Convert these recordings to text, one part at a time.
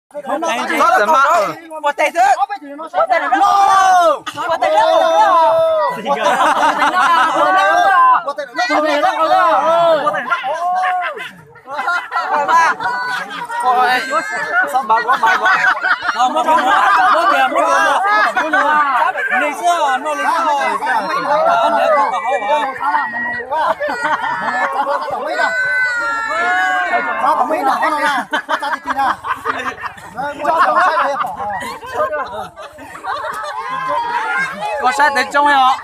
Txhob txawm mas. Ua tes xwb. Ua tes xwb. Txhob mas, mas, mas. Muab, muab, muab, muab, muab, muab. Li xwb, noj li xwb. Koj saib tev tsoo os.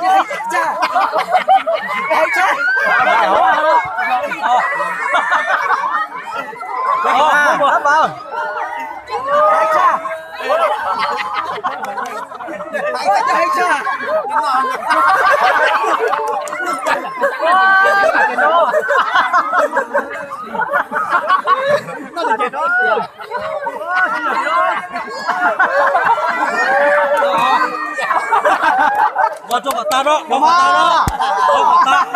Yuav tsum yeej tiag. Ua rau kom tag, rau kom tag, rau kom tag.